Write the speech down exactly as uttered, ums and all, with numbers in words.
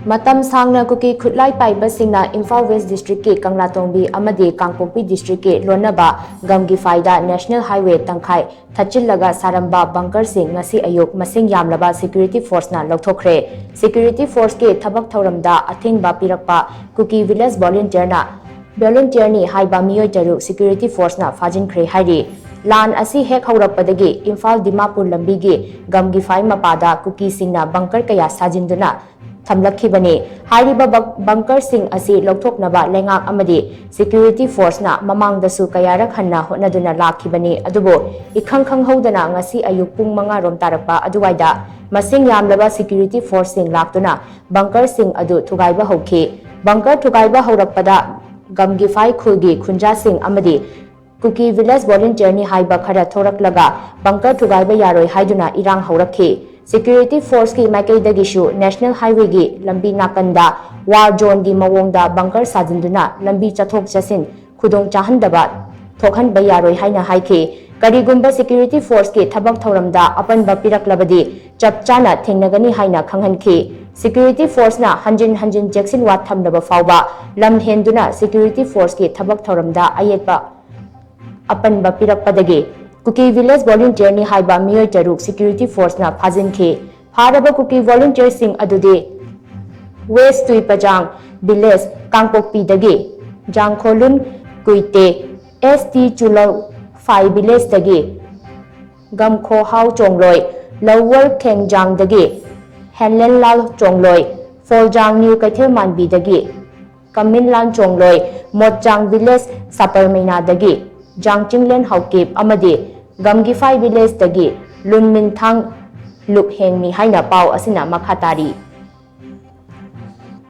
ꯃꯇꯝ ꯁꯥꯡꯅ ꯀꯨꯀꯤ ꯈꯨꯠꯂꯥꯏ ꯄꯥꯏꯕꯁꯤꯡꯅ ꯏꯝꯐꯥꯜ ꯋꯦꯁ ꯗꯤꯁꯇ꯭ꯔꯤꯛꯀꯤ ꯀꯪꯂꯥꯇꯣꯡꯕꯤ ꯑꯃꯗꯤ ꯀꯥꯡꯄꯣꯛꯄꯤ ꯗꯤꯁꯇ꯭ꯔꯤꯛꯀꯤ ꯂꯣꯟꯅꯕ ꯒꯝꯒꯤꯐꯥꯏꯗ ꯅꯦꯁꯅꯦꯜ ꯍꯥꯏꯋꯦ ꯇꯪꯈꯥꯏ ꯊꯠꯆꯤꯜꯂꯒ ꯁꯥꯔꯝꯕ ꯕꯪꯀꯔꯁꯤꯡ ꯉꯁꯤ ꯑꯌꯨꯛ ꯃꯁꯤꯡ ꯌꯥꯝꯂꯕ ꯁꯦꯀ꯭ꯌꯨꯔꯤꯇꯤ ꯐꯣꯔꯁꯅ ꯂꯧꯊꯣꯛꯈ꯭ꯔꯦ꯫ ꯁꯦꯀ꯭ꯌꯨꯔꯤꯇꯤ ꯐꯣꯔꯁꯀꯤ ꯊꯕꯛ ꯊꯧꯔꯝꯗ ꯑꯊꯤꯡꯕ ꯄꯤꯔꯛꯄ ꯀꯨꯀꯤ ꯚꯤꯂꯦꯖ ꯚꯣꯂꯨꯟꯇꯤꯌꯔꯅ, ꯚꯣꯂꯨꯟꯇꯤꯌꯔꯅꯤ ꯍꯥꯏꯕ ꯃꯤꯑꯣꯏ ꯇꯔꯨꯛ ꯁꯦꯀ꯭ꯌꯨꯔꯤꯇꯤ ꯐꯣꯔꯁꯅ ꯐꯥꯖꯤꯟꯈ꯭ꯔꯦ ꯍꯥꯏꯔꯤ꯫ ꯂꯥꯟ ꯑꯁꯤ ꯍꯦꯛ ꯍꯧꯔꯛꯄꯗꯒꯤ ꯏꯝꯐꯥꯜ ꯗꯤꯃꯥꯄꯨꯔ ꯂꯝꯕꯤꯒꯤ ꯒꯝꯒꯤꯐꯥꯏ ꯃꯄꯥꯗ ꯀꯨꯀꯤꯁꯤꯡꯅ ꯕꯪꯀꯔ ꯀꯌꯥ ꯁꯥꯖꯤꯟꯗꯨꯅ ꯊꯝꯂꯛꯈꯤꯕꯅꯤ꯫ ꯍꯥꯏꯔꯤꯕ ꯕ-, ꯕꯪꯀꯔꯁꯤꯡ ꯑꯁꯤ ꯂꯧꯊꯣꯛꯅꯕ ꯂꯩꯉꯥꯛ ꯑꯃꯗꯤ ꯁꯦꯀ꯭ꯌꯨꯔꯤꯇꯤ ꯐꯣꯔꯁꯅ ꯃꯃꯥꯡꯗꯁꯨ ꯀꯌꯥꯔꯛ ꯍꯟꯅ ꯍꯣꯠꯅꯗꯨꯅ ꯂꯥꯛꯈꯤꯕꯅꯤ, ꯑꯗꯨꯕꯨ ꯏꯈꯪ ꯈꯪꯍꯧꯗꯅ ꯉꯁꯤ ꯑꯌꯨꯛ ꯄꯨꯡ ꯃꯉꯥ ꯔꯣꯝ ꯇꯥꯔꯛꯄ ꯑꯗꯨꯋꯥꯏꯗ ꯃꯁꯤꯡ ꯌꯥꯝꯂꯕ ꯁꯦꯀ꯭ꯌꯨꯔꯤꯇꯤ ꯐꯣꯔꯁꯁꯤꯡ ꯂꯥꯛꯇꯨꯅ ꯕꯪꯀꯔꯁꯤꯡ ꯑꯗꯨ ꯊꯨꯒꯥꯏꯕ ꯍꯧꯈꯤ꯫ ꯕꯪꯀꯔ ꯊꯨꯒꯥꯏꯕ ꯍꯧꯔꯛꯄꯗ ꯒꯝꯒꯤꯐꯥꯏ ꯈꯨꯜꯒꯤ ꯈꯨꯟꯖꯥꯁꯤꯡ ꯑꯃꯗꯤ ꯀꯨꯀꯤ ꯚꯤꯂꯦꯖ ꯚꯣꯂꯨꯟꯇꯤꯌꯔꯅꯤ ꯍꯥꯏꯕ ꯈꯔ ꯊꯣꯔꯛꯂꯒ ꯕꯪꯀꯔ ꯊꯨꯒꯥꯏꯕ ꯌꯥꯔꯣꯏ ꯍꯥꯏꯗꯨꯅ ꯏꯔꯥꯡ ꯍꯧꯔꯛꯈꯤ꯫ ꯁꯦꯀ꯭ꯌꯨꯔꯤꯇꯤ ꯐꯣꯔꯁꯀꯤ ꯃꯥꯏꯀꯩꯗꯒꯤꯁꯨ ꯅꯦꯁꯅꯦꯜ ꯍꯥꯏꯋꯦꯒꯤ ꯂꯝꯕꯤ ꯅꯥꯀꯟꯗ ꯋꯥꯔ ꯖꯣꯟꯒꯤ ꯃꯑꯣꯡꯗ ꯕꯪꯀꯔ ꯁꯥꯖꯤꯟꯗꯨꯅ ꯂꯝꯕꯤ ꯆꯠꯊꯣꯛ ꯆꯠꯁꯤꯟ ꯈꯨꯗꯣꯡ ꯆꯥꯍꯟꯗꯕ ꯊꯣꯛꯍꯟꯕ ꯌꯥꯔꯣꯏ ꯍꯥꯏꯅ ꯍꯥꯏꯈꯤ꯫ ꯀꯔꯤꯒꯨꯝꯕ ꯁꯦꯀ꯭ꯌꯨꯔꯤꯇꯤ ꯐꯣꯔꯁꯀꯤ ꯊꯕꯛ ꯊꯧꯔꯝꯗ ꯑꯄꯟꯕ ꯄꯤꯔꯛꯂꯕꯗꯤ ꯆꯞ ꯆꯥꯅ ꯊꯦꯡꯅꯒꯅꯤ ꯍꯥꯏꯅ ꯈꯪꯍꯟꯈꯤ꯫ ꯁꯦꯀ꯭ꯌꯨꯔꯤꯇꯤ ꯐꯣꯔꯁꯅ ꯍꯟꯖꯤꯟ ꯍꯟꯖꯤꯟ ꯆꯦꯛꯁꯤꯟ ꯋꯥ ꯊꯝꯂꯕ ꯐꯥꯎꯕ ꯂꯝ ꯍꯦꯟꯗꯨꯅ ꯁꯦꯀ꯭ꯌꯨꯔꯤꯇꯤ ꯐꯣꯔꯁꯀꯤ ꯊꯕꯛ ꯊꯧꯔꯝꯗ ꯑꯌꯦꯠꯄ ꯑꯄꯟꯕ ꯄꯤꯔꯛꯄꯗꯒꯤ ꯀꯨꯀꯤ ꯚꯤꯂꯦꯖ ꯚꯣꯂꯨꯟꯇꯤꯌꯔꯅꯤ ꯍꯥꯏꯕ ꯃꯤꯑꯣꯏ ꯇꯔꯨꯛ ꯁꯦꯀ꯭ꯌꯨꯔꯤꯇꯤ ꯐꯣꯔꯁꯅ ꯐꯥꯖꯤꯟꯈꯤ꯫ ꯐꯥꯔꯕ ꯀꯨꯀꯤ ꯚꯣꯂꯨꯟꯇꯤꯌꯔꯁꯤꯡ ꯑꯗꯨꯗꯤ ꯋꯦꯁ ꯇꯨꯏꯄꯖꯥꯡ ꯚꯤꯂꯦꯖ ꯀꯥꯡꯄꯣꯛꯄꯤꯗꯒꯤ, ꯖꯥꯡꯈꯣꯂꯨꯟ ꯀꯨꯏꯇꯦ ꯑꯦꯁ ꯇꯤ ꯆꯨꯂꯧ ꯐꯥꯏ ꯚꯤꯂꯦꯖꯇꯒꯤ, ꯒꯝꯈꯣꯍꯥꯎ ꯆꯣꯡꯂꯣꯏ ꯂꯧꯋꯔ ꯈꯦꯡꯖꯥꯡꯗꯒꯤ, ꯍꯦꯟꯂꯦꯟꯂꯥꯜ ꯆꯣꯡꯂꯣꯏ ꯐꯣꯜꯖꯥꯡ ꯅ꯭ꯌꯨ ꯀꯩꯊꯦꯜ ꯃꯥꯟꯕꯤꯗꯒꯤ, ꯀꯃꯤꯟꯂꯥꯟ ꯆꯣꯡꯂꯣꯏ ꯃꯣꯠꯆꯥꯡ ꯚꯤꯂꯦꯖ ꯁꯥꯄꯔꯃꯩꯅꯥꯗꯒꯤ, ꯖꯥꯡꯆꯤꯡꯂꯦꯟ ꯍꯥꯎꯀꯤꯞ ꯑꯃꯗꯤ ꯒꯝꯒꯤꯐꯥꯏ ꯚꯤꯂꯦꯖꯇꯒꯤ ꯂꯨꯟꯃꯤꯟꯊꯥꯡ ꯂꯨꯞꯍꯦꯡꯃꯤ ꯍꯥꯏꯅ ꯄꯥꯎ ꯑꯁꯤꯅ ꯃꯈꯥ ꯇꯥꯔꯤ꯫